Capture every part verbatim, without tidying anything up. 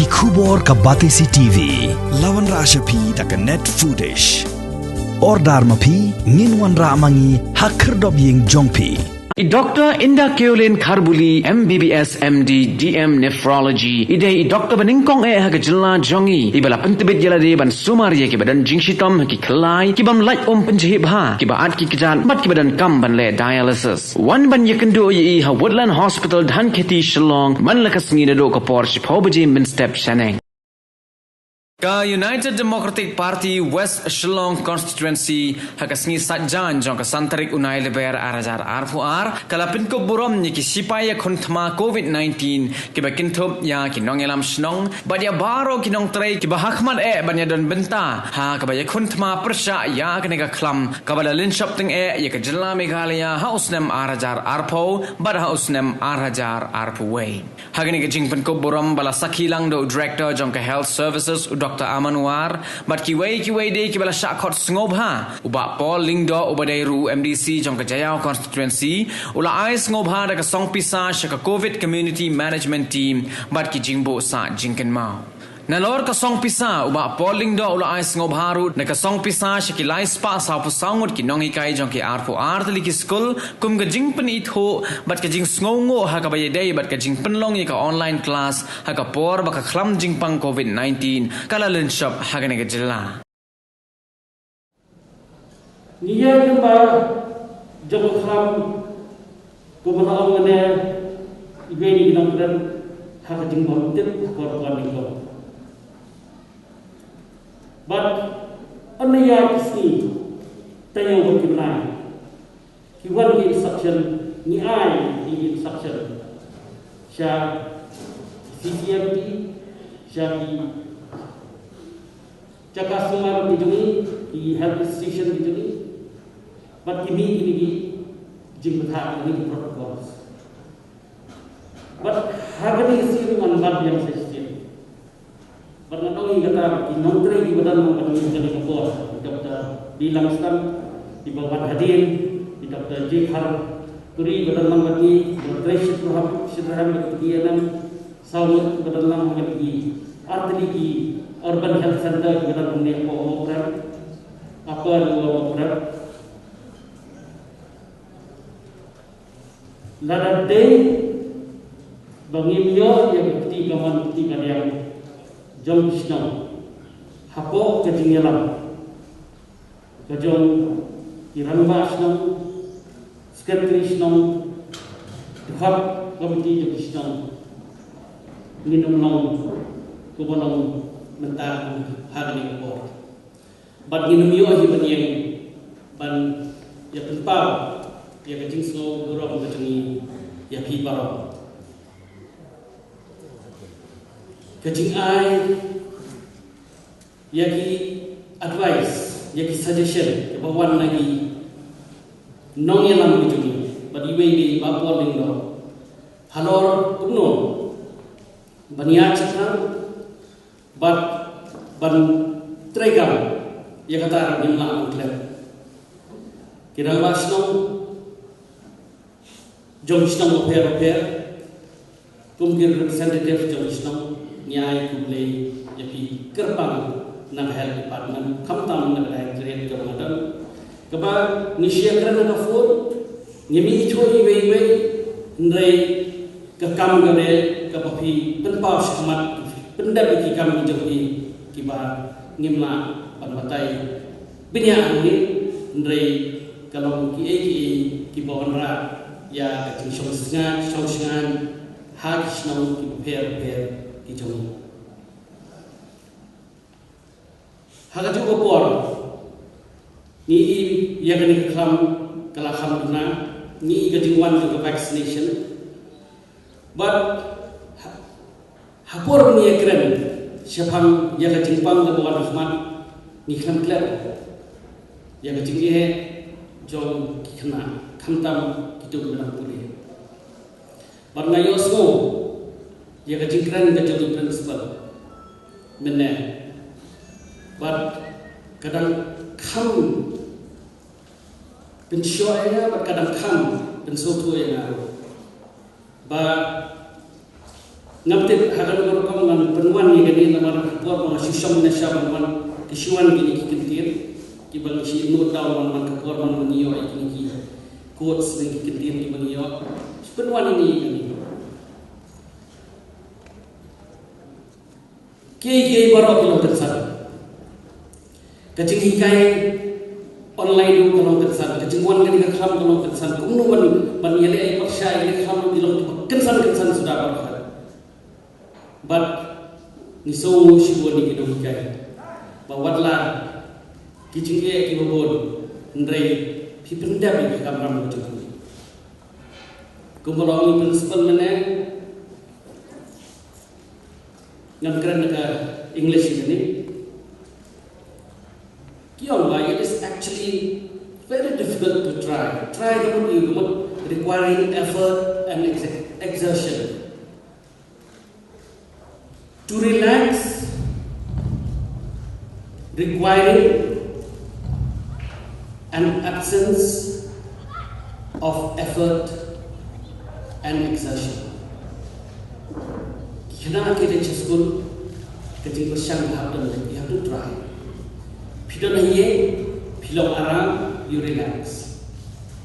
Ki khubor ka Batesi T V. La wanrah sha phi da ka Net Foodish. Order ma phi, ngin wanrah ma ngi ha khyrdop ïing jong phi. I Doctor Inda Keolin Kharbuli, M B B S, M D, D M Nephrology, i dei i doctor ba nyngkong eh ha ka jylla jong ngi, iba la pyntbit ïa lade ban sumar ïa kiba don jingshitom ha ki khyllai, ki bym lait um pynjhieh bha, kiba at ki kjat bad kiba donkam ban leh dialysis. Wan ban ïakynduh ïa i ha Woodland Hospital, Dhankheti, Shillong, man la ka sngi naduh ka por shiphew baje mynstep shaneng. Ka United Democratic Party West Shillong Constituency, ha ka sngi Saitjaiñ jong ka san tarik u Nailaber ar hajar arphew ar, ka la pynkup burom ïa ki shipai ïakhun thma COVID nineteen, kiba kynthup ïa ki nongïalam shnong bad ïa baroh ki nongtrei kiba hakhmat eh ban ïadon bynta ha kaba ïakhun thma pyrshah ïa kane ka khlam kaba la lynshop tyngeh ïa ka jylla Meghalaya ha u snem ar hajar arphew bad ha u snem ar hajar arphew wei. Ha kane ka jingpynkup burom ba la sakhi lang da u Director jong ka Health Services, u Doctor Aman War, bad kiwei kiwei de kiba la shah khot sngewbha, u Bah Paul Lyngdoh, uba dei ruh u M D C jong ka Jaïaw Constituency, u la ai sngewbha da ka song pisa sha ka COVID Community Management Team bad ki jingbuh sah jingkynmaw. Nalor ka song pisa, u Bah Paul Lyngdoh u la ai sngewbha ruh da ka song pisa sha ki lai spah sawphew saw ngut ki nonghikai jong ki arphew ar tylli ki skul, kum ka jingpynithuh bad ka jingsngewnguh ha kaba ïadei bad ka jingpynlong ïa ka online class ha ka por ba ka khlam jingpang COVID nineteen ka la lynshop ha kane ka jylla. Ngi ïa kynmaw jong ka khlam kumba la ong mynne, iwei na ki nongkren ha ka jingbym tip ha ka por ba nyngkong. Bad ynda ïa ki sngi taïew bad ki bnai, ki wan ki instruction, ngi ai ki instruction sha ki C C M P, sha ki jaka sumar ki jong ngi, ki health institution ki jong ngi, bad ki mih kine ki jingbthah, kine ki protocols. Bad ha kane ka sngi ngan bat biang sa shisien. Bad ngan ong ïa kata ki nongtrei kiba don lang bad ngi kane ka por, i Doctor D Langstan, iba wan hadien, i Doctor J Kharturi ba don lang bad ngi, i Doctor Shitraham, Shitraham bad ngi, Saw ngut ba don lang ha kine ki artylli ki Urban Health Centre kiba don hangne hapoh Mawprem, Upper Lower Mawprem. Lada dei ba ngim ïoh ïa ka kti kamon kti kadiang jong ki shnong hapoh ka jingïalam ka jong ki rangbah shnong, secretary shnong, dkhot komiti jong ki shnong, ngin ym long kumba long mynta ha kane ka por. Bad ngin ym ïoh hi ban ïeng ban ïa pynpaw ïa ka jingsngew burom ka jong ngi ïa phi baroh. Ka jingai ïa ki advice, ïa ki suggestion kiba wan na ki nongïalam ki jong ngi, bad iwei i Bah Paul Lyngdoh, halor kumno ban ïa shakri bad ban treikam ïa kata ngim lah ban klet. Ki rangbah shnong jong shnong bapher bapher, kum ki representative jong shnong, ngi ai khublei ïa phi kyrpang na ka health department, khamtam na ka directorate kaba nga don, kaba ngi shu ïakren ha ka phone, ngim ithuh iwei iwei, hynrei ka kam ka dei kaba phi pynpaw shakhmat, pyndep ïa ki kam ki jong phi kiba ngim lah ban batai bniah hangne, hynrei ka long kiei kiei kiba wanrah ïa ka jingshong sngewsih, shong sngewsih ha ki shnong kiba pher pher ki jong ngi. Ha kajuh ka por ngi i ïa kane ka khlam ka la kham duna, ngi i ka jingwan jong ka vaccination. Bad ha, ha por ngi ïa kren shaphang ïa ka jingpang kaba wan ha khmat, ngi khlem klet ïa ka jingeh jong ki khynnah, khamtam kito kiba dang pule. Bad nga ïohsngew ïa ka jingkren ka jong i principal mynne, bad ka dang kham pynshoh ïa nga, bad ka dang kham pynsngewthuh ïa nga ruh. Ba ngam tip ha kano ka rukom Pynwan ïa kane namar ka por ba nga shu shong na sha ban wan, ki shu wan kine ki kyntien kiba ngi shu note down, ban wan ka por ban ngi ïoh ïa kine ki quotes ne ki kyntien kiba ngi ïoh. Pynwan ïa kane. Kiei kiei baroh ki long kynsan. Ka jinghikai online ruh ka long kynsan. Ka jingwan kane ka khlam ka long kynsan. Kumno ban, ban ïaleh ïa pyrshah ïaleh khlam ruh ki long kynsan kynsan suda baroh. Bad ngi sngew shibun ïa ki nonghikai ba wat la ki jingeh kiba bun, hynrei phi pyndep ïa ka kamram ka jong phi. Kumba ong i principal mynne, ngan kren ka English ïa kane. Ki ong ba it is actually very difficult to try. Try ka mut, ka mut requiring effort and ex-, exertion. To relax, requiring an absence of effort and exertion. Ki khynnah ki dei sha skul, ka jingpyrshang ka hap don, you have to try. Phi don ha ïing, phi long aram, you relax.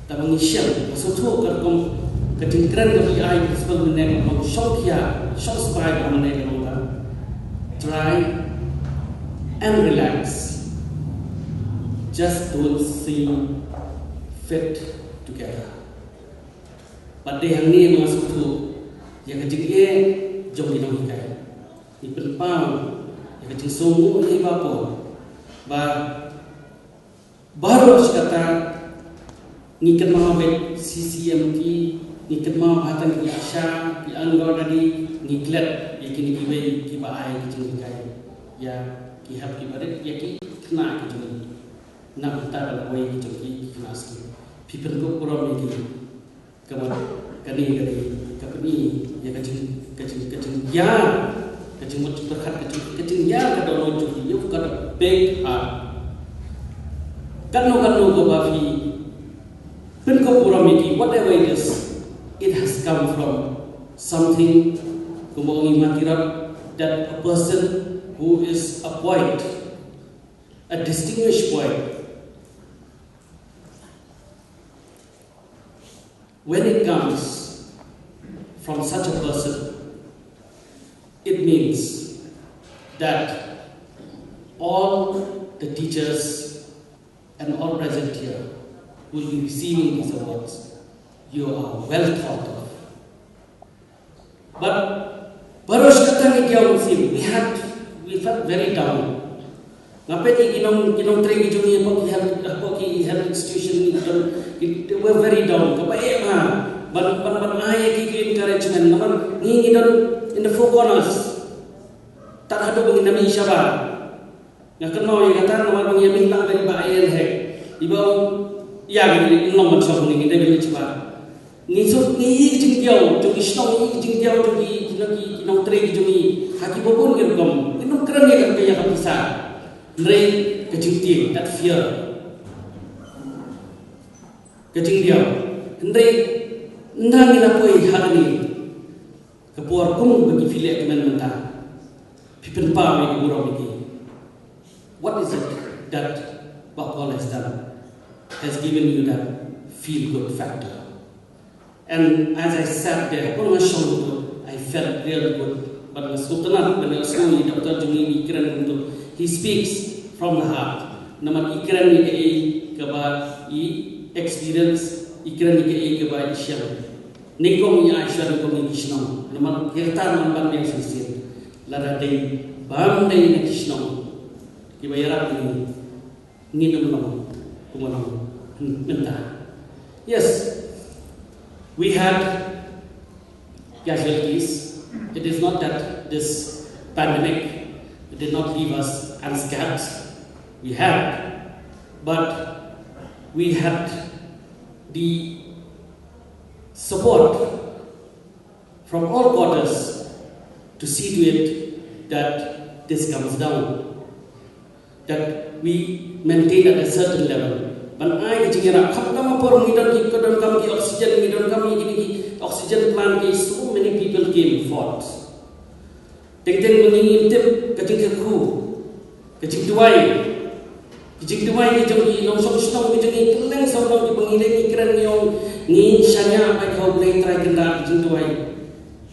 Tang ba ngi shem, nga sngewthuh ka rukom ka jingkren kaba i ai principal mynne, ka long shong khia, shong spy ba mynne ka long ka try and relax. Just don't seem fit together. Bad dei hangne ba nga sngewthuh ïa ka jingeh jong ki nonghikai. Ngi pynpaw ïa ka jingsngewnguh ïa i Bah Paul ba baroh shi katta ngi kynmaw bad C C M T, ngi kynmaw ha tang ki ASHA, ki Anganwadi, ngi klet ïa kine kiwei kiba ai ki jinghikai ïa ki hep kiba rit ïa ki khynnah ki jong ngi. Nangta ban poi ki jong ki, ki khynnah skim. Phi pynkup burom ïa ki. Ka mut kane, kane ka pyni ïa ka jing, ka jing, ka jingïar, ka jingmut jingpyrkhat, ka jing, ka jingïar ka dohnud jong ki. You've got a big heart. Katno katno kaba phi pynkup burom ïa ki, whatever it is, it has come from something, kumba ong i Martyn Royd, that a person who is a poet, a distinguished poet, when it comes from such a person, it means that all the teachers and all present here will be receiving these awards. You are well thought of. But baroh shi katta ngi kiaw mynsiem, we had, we felt very down. Nga peit ïa ki nong, ki nongtrei ki jong ngi hapoh ki health, hapoh ki health institution, ngi don, ki, they were very down. Kaba eh ma ban, ban, ban ai ïa ki, ki encouragement. Namar ngi, ngi don in the four corners. Tad haduh ba ngin ïa mih shabar. Nga kynmaw ïa kata, namar ba ngi ïa mih lang da i Bah Ian Hek. I ba ong ïa ngi, ngi long ban shong, ngi dei ban leit shabar. Ngi suk, ngi ïohi ka jingdiaw jong ki shnong, ngi ïohi ka jingdiaw jong ki, ki, ki, ki nongtrei ki jong ngi ha kiba bun ki rukom. Ngi nym kren ïa ka, ïa ka pisa. Hynrei ka jingtieng, that fear, ka jingdiaw. Hynrei ynda ngi la poi ha kane ka por kum ba ki phi leh kmen mynta, phi pynpaw ïa ka burom ïa ki. What is it that Bah Paul has done, has given you that feel good factor? And as I sat there, hapdeng nga shong ruh, I felt real good. Bad nga sngewtynnat, bad nga sngew ïa i doctor jong ngi ba i kren kumto. He speaks from the heart. Namar i kren ïa kaei kaba i experience, i kren ïa kaei kaba i shem. Nyngkong i ai shuwa nyngkong ïa ki shnong. Namar ki rta man ban biang shisien. Lada dei bym dei na ki shnong kiba ïarap ïa ngi, ngin ym long kumba long mynta. Yes, we had casualties. It is not that this pandemic did not leave us unscathed. We had, but we had the support from all quarters to see to it that this comes down, that we maintain at a certain level. Ban ai ka jingïarap, khamtam ha por ngi don ki, ka donkam ki oxygen, ngi donkam ki, ki, ki oxygen plant, ki, so many people came forth. Teng teng ba ngi ngim tip ka jingkyrkhu, ka jingduwai, ka jingduwai ka jong ngi, nongshong shnong ka jong ngi, kylleng sawdong kiba ngi leh ngi kren ngi ong, ngi shaniah bad ha U Blei Trai Kynrad ka jingduwai.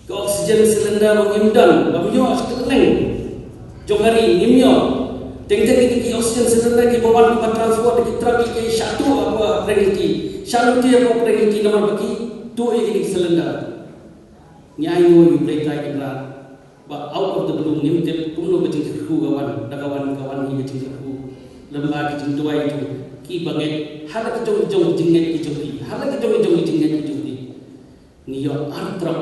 Ka oxygen cylinder ba ngim don, bym ïoh sha kylleng jong ka ri ngim ïoh. Teng teng ki oxygen cylinder kiba wan kiba transport da ki truck ki shah tuh hapoh Pyrshah Lingti, shah lynti hapoh Pyrshah Lingti namar ba ki tuh ïa kine ki cylinder. Ngi ainguh ïa U Blei Trai Kynrad ba out of the blue, ngim tip kumno ka jingkyrkhu ka wan, da ka wan ka wan hi ka jingkyrkhu lem bad ka jingduwai jong ki bangeit ha la ki jong ki jong ki jingngeit ki jong ki, ha la ki jong ki jong ki jingngeit ki jong ki. Ngi ïoh ar truck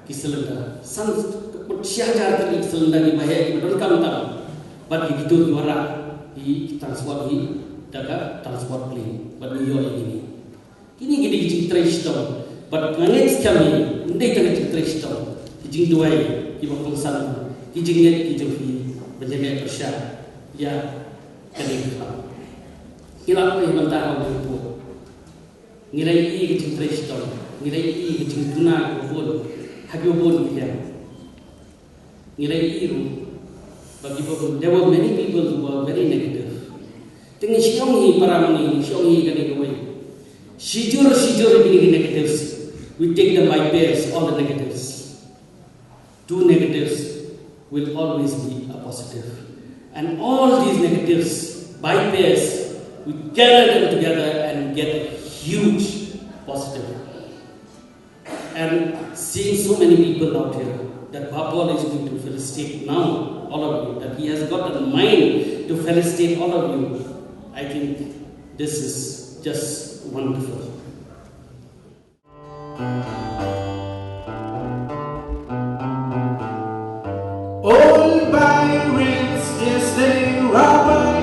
ki cylinder, san, ka kut shi hajar tylli ki cylinder kiba heh kiba donkam tam. Bad ki kito ki wanrah, ki transport hi da ka transport plane, bad ngi ïoh ïa kine. Kine ki dei ki jingtrei shitom. Bad nga ngeit skhem hi, ym dei tang ki jingtrei shitom, ki jingduwai kiba kongsan, ki jingngeit ki jong phi ban ïaleh pyrshah ïa kane ka khlam. Ngi la poi mynta ha u Nongpoh. Ngi la ïohi ka jingtrei shitom, ngi la ïohi ka jingduna kiba bun ha kiba bun ki liang. Ngi la ïohi ruh ba kiba bun, there were many people who were very negative. Te ngi shu ong hi para ma ngi, ngi shu ong hi kane kawei. Shijur shijur kine ki negatives, we take them by pairs, all the negatives. Two negatives will always be a positive. And all these negatives, by pairs, we gather them together and get a huge positive. And seeing so many people out here, that Bapol is going to felicitate now all of you, that he has got a mind to felicitate all of you, I think this is just wonderful. Old pirates, yes, they rob I.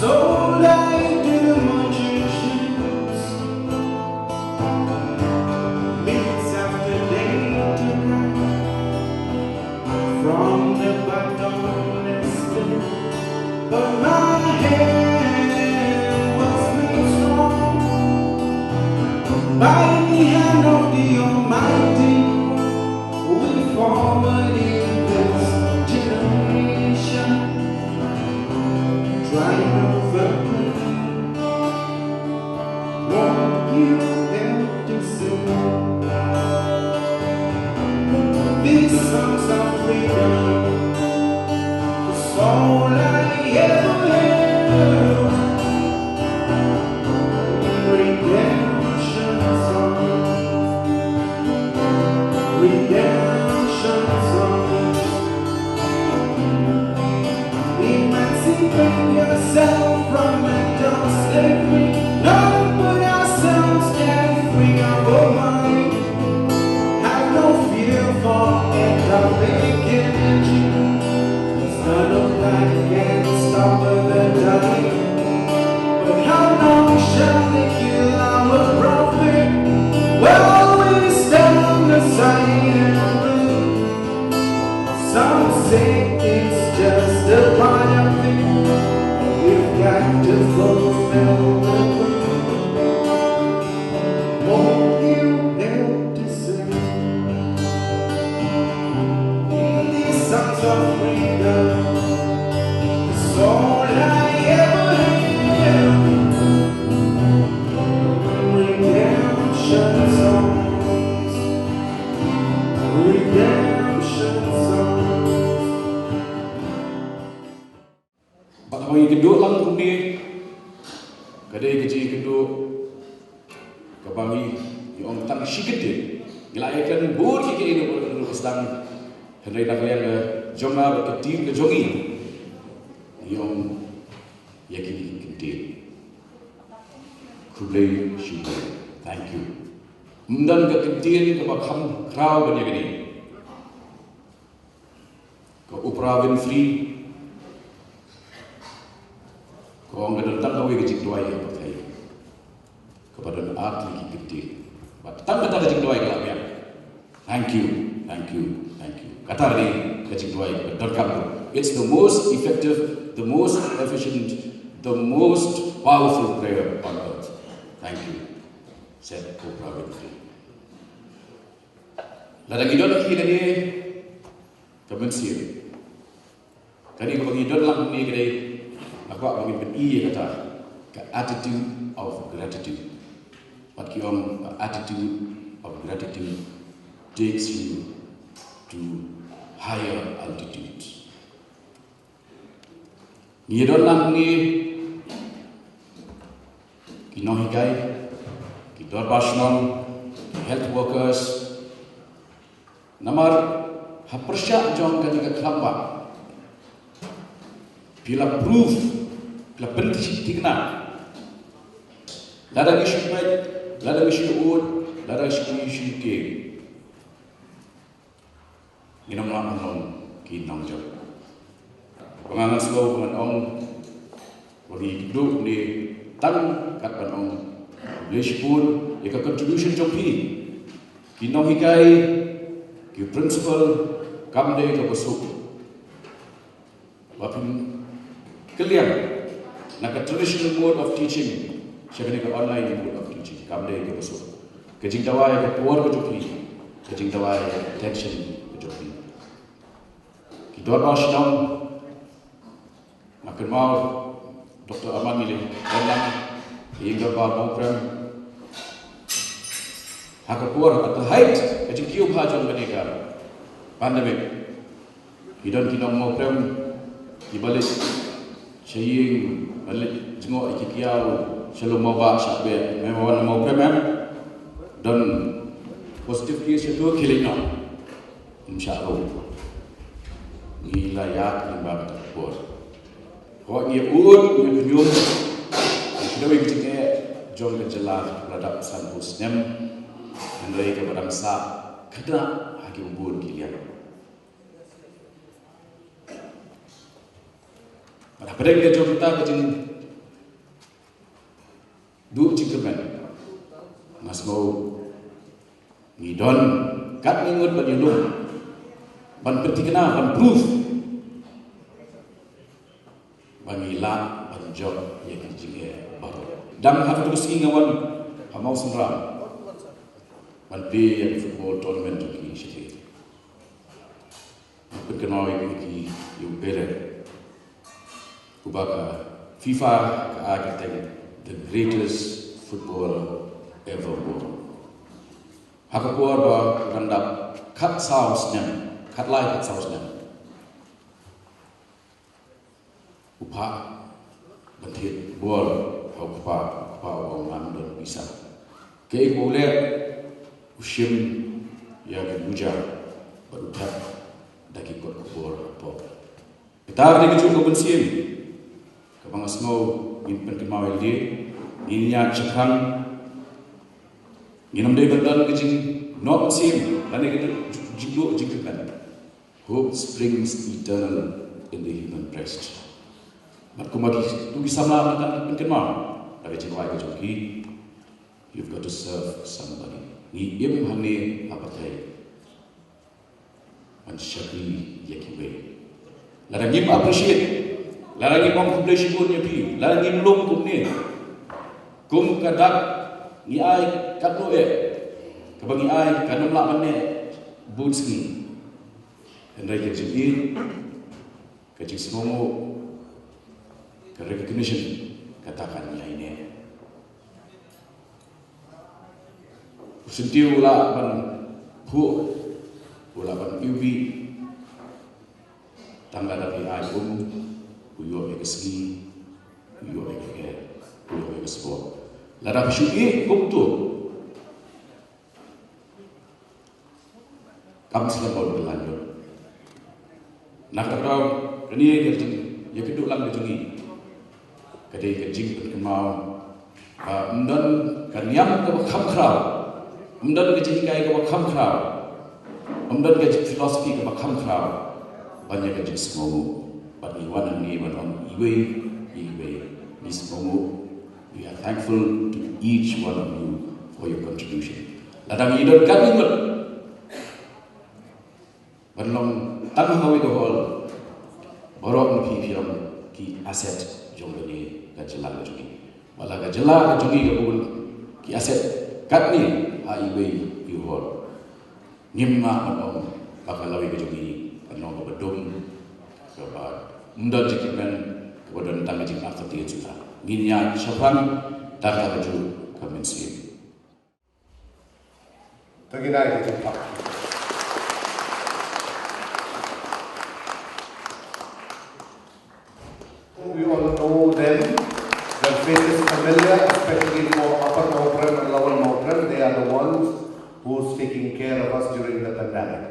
So lie the magicians. Minutes after they took I from the bottomless pit. But my hand was made strong by the hand of the Almighty. We forward in this generation, trying to overcome. Won't you help to sing these songs of freedom? It's all I ever have. Redemption songs. Redemption songs. Emancipate yourself from mental slavery. None but ourselves can free our mind. Have no fear for atomic energy. None of that can stop the dying. But how long shall they kill our prophet while we stand aside and look? Some say it's just a part of it. We've got to fulfill the book. Won't you help to sing these songs of freedom? It's all I ever have. Redemption songs. Redemption songs. Bad haba ngi kynduh lang kumne, ka dei ka jingkynduh kaba ngi ïa ong tang shi kyntien. Ngi la ïa kren bun ki kyntien ba ngi sdang. Hynrei na ka liang ka jong nga bad ka team ka jong ngi, ngi ong ïa kine ki kyntien. Khublei shibun. Thank you. Ym don ka kyntien kaba kham khraw ban ïa kane. Ka Oprah Winfrey ka ong ka don tang kawei ka jingduwai ha pyrthei kaba don ar tylli ki kyntien. Bad tang kata ka jingduwai ka la biang. Thank you, thank you, thank you. Kata ka dei ka jingduwai kaba donkam. It's the most effective, the most efficient, the most powerful prayer on earth. Thank you, said Oprah Winfrey. Lada ngi don ïa kane, Ka mynsiem. Kane kaba ngi don lang hangne ka dei, nga kwah ba ngin pyni ïa kata, ka attitude of gratitude. Bad ki ong, "Attitude of gratitude takes you to higher altitude." Ngi don lang hangne ki nonghikai, ki dorbar shnong, ki health workers, namar ha pyrshah jong kane ka khlam ba phi la prove, phi la pynthikna. Lada ngi shu peit, lada ngi shu ud, lada ngi shu, ngi shu tieng, ngin ym lah ban long ki nongjop. Ba nga, nga sngew ba ngan ong ba ngi duh ne tang kat ban ong khublei shibun ïa ka contribution jong phi, ki nonghikai, ki principal, kam dei kaba suk ba phin kylliang na ka traditional mode of teaching sha kane ka online mode of teaching. Kam dei kaba suk. Ka jingdawa ïa ka por ka jong phi, ka jingdawa ïa ka attention ka jong phi. Ki dorbar shnong, nga kynmaw Doctor Arman Mile, don lang ha ïing dorbar Mawprem ha ka por, at the height ka jingkiew bha jong kane ka pandemic. Ki don ki nong Mawprem kiba leit sha ïing, ban leit jngoh ïa ki kiaw sha lum Mawbah, shah beh, me wan Mawprem em? Don positive case sha tu, khie leit noh. Ym shah rung. Ngi la ïaid lyngba kata ka por. Hooid, ngi ïa ud, ngi ïa khñium, ngi kdew ïa ka jingeh jong ka jylla la dap sanphew snem. Hynrei kaba dang sah khynnah ha kiba bun ki liang. Bad hapdeng ka jong kata ka jingduh jingkyrmen, nga sngew ngi don katne ngut ban ïalum, ban pynthikna, ban prove ba ngi lah ban jop ïa ki jingeh baroh. Dang ha katu ka sngi nga wan ha Mawsynram ban plie ïa ka football tournament jong ki shatei. Pynkynmaw ïa ki, ïa u Pele, uba ka FIFA ka ai kyrteng the greatest footballer ever born. Ha ka por ba u dang dap khatsaw snem, khatlai khatsaw snem, u phah ban thied bol ha u kpa, u kpa u ong ngam don pisa. Kaei kaba u leh, u shim ïa ki bujaw bad u thep da ki kot khubor hapoh. Kata ka dei kajuh ka mynsiem kaba nga sngew ngin pynkynmaw ïa lade, ngin ïaid shaphrang. Ngin ym dei ban don ka jingnoh mynsiem lane ka jingduh jingkyrmen. Hope springs eternal in the human breast. Bad kumba ki, tu ki samla mynta ki pynkynmaw da ka jingrwai ka jong ki, you've got to serve somebody. Ngi im hangne ha pyrthei ban shakri ïa kiwei. Lada ngim appreciate, lada ngim ong khublei shibun ïa phi, lada ngim lum kumne, kum ka dak ngi ai katno eh, kaba ngi ai kan ym lah ban neh bun sngi. Hynrei ka jingïeit, ka jingsngewnguh, ka recognition, kata kan ïai neh. U syntiew u lah ban phuh, u lah ban iwbih, tang lada phi ai um, u ïoh ïa ka sngi, u ïoh ïa ka kher, u ïoh ïa ka sbok. Lada phi shu ïeh kumto, kam slem ba u la lait lut. Na kata ka daw, kane ka jing, ïa ka duh lang ka jong ngi, ka dei ka jingpynkynmaw ba ym don ka niam kaba kham khraw, ym don ka jinghikai kaba kham khraw, ym don ka jing philosophy kaba kham khraw ban ïa ka jingsngewnguh. Bad ngi wan hangne ban ong iwei ïa iwei, ngi sngewnguh. We are thankful to each one of you for your contribution. Lada ngi don katne ngut ban long tang ha kawei ka hall, baroh na phi phi long ki asset jong kane ka jylla ka jong ngi. Bad la ka jylla ka jong ngi ka bun ki asset katne ha iwei i hall, ngim lah ban ong ba ka lawei ka jong ngi kan long Ym don jingkyrmen kaba don tang ka jingkyrmen ka jong ka. Ngin ïaid shaphrang da kaba juh ka mynsiem. To ngin ïaid ka jingkyrmen. We all know them. Their faces familiar, especially for Upper Mawprem and Lower Mawprem. They are the ones who's taking care of us during the pandemic.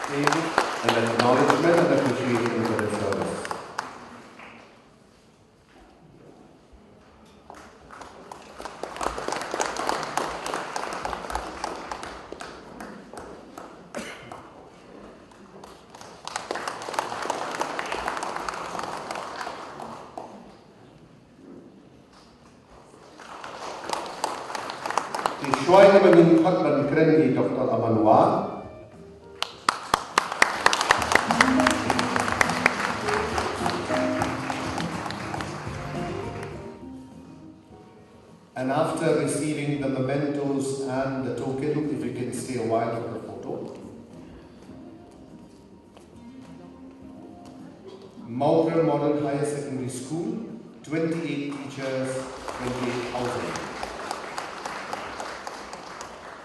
In an acknowledgement and appreciation for their service. Te shuwa ïa kaba ngin khot ban kren ïa i Doctor Amanwa. And after receiving the mementos and the token, if you can stay a while for the photo. Mawprem Model Higher Secondary School, twenty-eight teachers, twenty-eight thousand.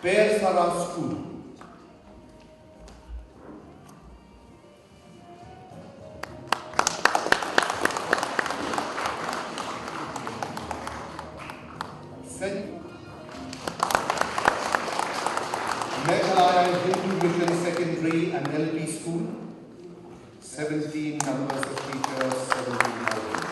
Persara School. Saint Meghalaya Hindu Mission Secondary and L P School, seventeen numbers of teachers, seventeen thousand.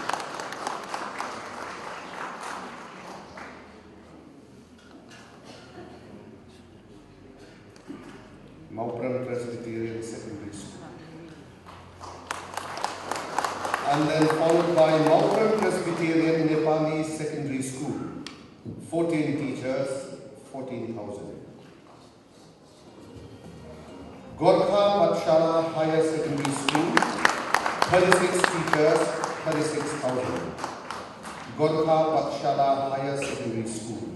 Mawprem Presbyterian Secondary School. And then followed by Mawprem Presbyterian Nepali Secondary School, fourteen teachers, fourteen thousand. Gorkha Pathshala Higher Secondary School, thirty-six teachers, thirty-six thousand. Gorkha Pathshala Higher Secondary School.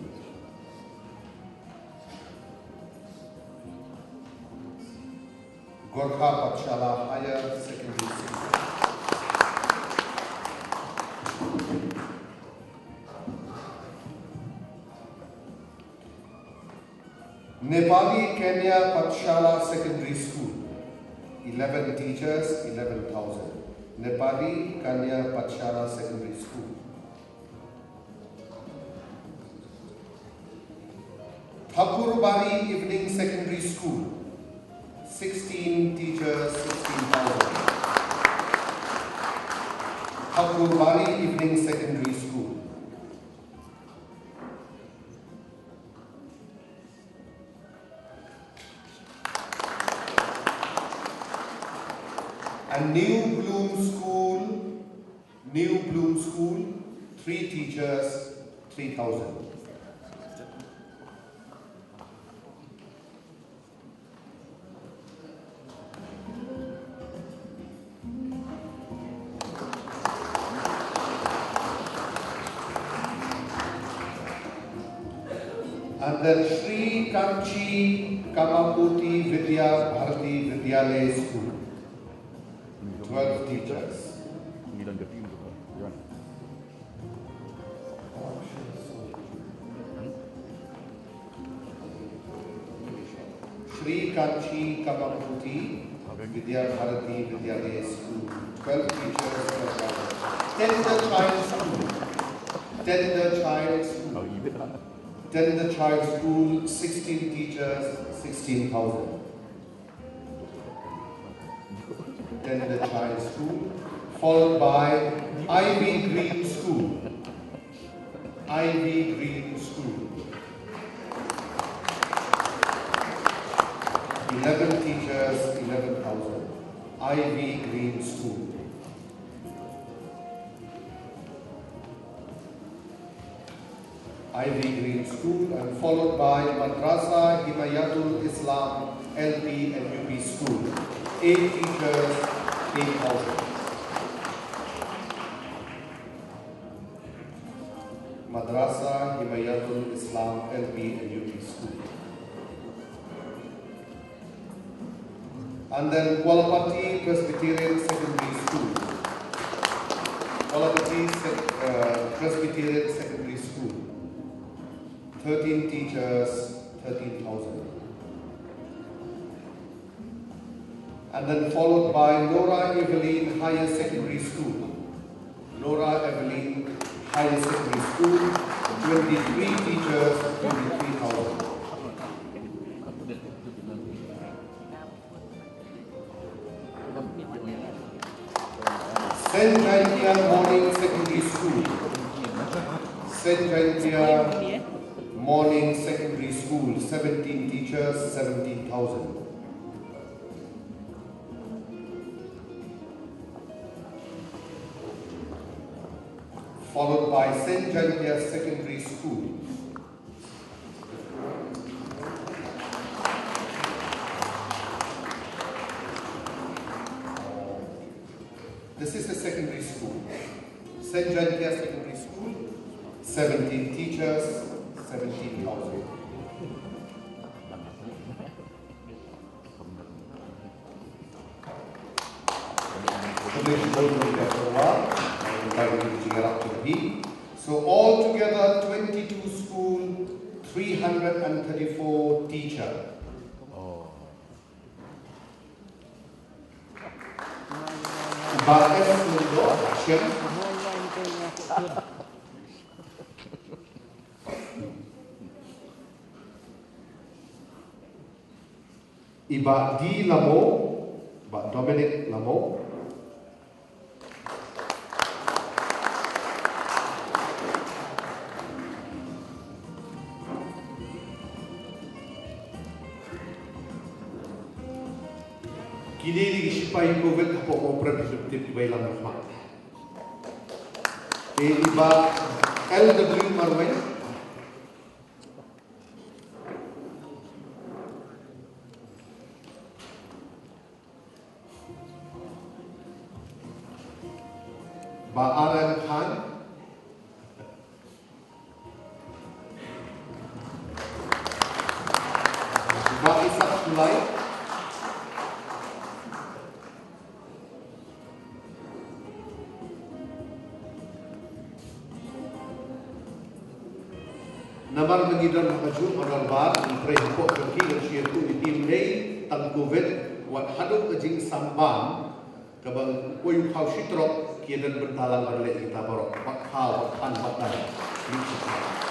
Gorkha Pathshala Higher Secondary School. Nepali Kanya Pathshala Secondary School, eleven teachers, eleven thousand. Nepali Kanya Pathshala Secondary School. Thakurbari Evening Secondary School, sixteen teachers, sixteen thousand. Thakurbari Evening Secondary School. And New Bloom School, New Bloom School, three teachers, three thousand. And then Sri Kanchi Kamakoti Vidya Bharati Vidyalaya School, twelve teachers. Sri Kanchi Kamakoti Vidya Bharati Vidyalaya School, twelve teachers, twelve thousand. Tender Child School, Tender Child School, Tender Child School, sixteen teachers, sixteen thousand. Tender Child School, followed by Ivy Green School. Ivy Green School. Eleven teachers, eleven thousand. Ivy Green School. Ivy Green School, and followed by Madrasa Himayatul Islam L P and U P School, eight teachers, eight thousand. Madrasa Himayatul Islam L P and U P School. And then Kualapati Presbyterian Secondary School. Kualapati Sec- uh, Presbyterian Secondary School. thirteen teachers, thirteen thousand. And then followed by Nora Evelyn Higher Secondary School. Nora Evelyn Higher Secondary School, twenty-three teachers, twenty-three thousand. Saint Jaintia Morning Secondary School. Saint Jaintia Morning Secondary School, seventeen teachers, seventeen thousand. Followed by Saint Jaintia Secondary School. This is a secondary school. Saint Jaintia Secondary School, seventeen teachers, seventeen thousand. So altogether, twenty-two school, three hundred and thirty-four teacher. Bah S Mundo, Shem. I Bah D Lamo, Bah Dominic Lamo. Kine ki dei ki shipai Covid hapoh Mawprem, ki tip ki ba ïalam khmat. Te i Bah L W Marwei. Bah R M Khan. Bah Isaac Shullai. Namar ba ngi don ha ka juh ha ka dorbar, ngi trei hapoh jong ki, ngan shu ïathuh ïa phi mynne, tang Covid, wat haduh ka jingsam bam, kaba u poi u khaw shi trok, ki ïadon bynta lang ban leh ïa kita baroh, wat khaw, wat khan, wat dai.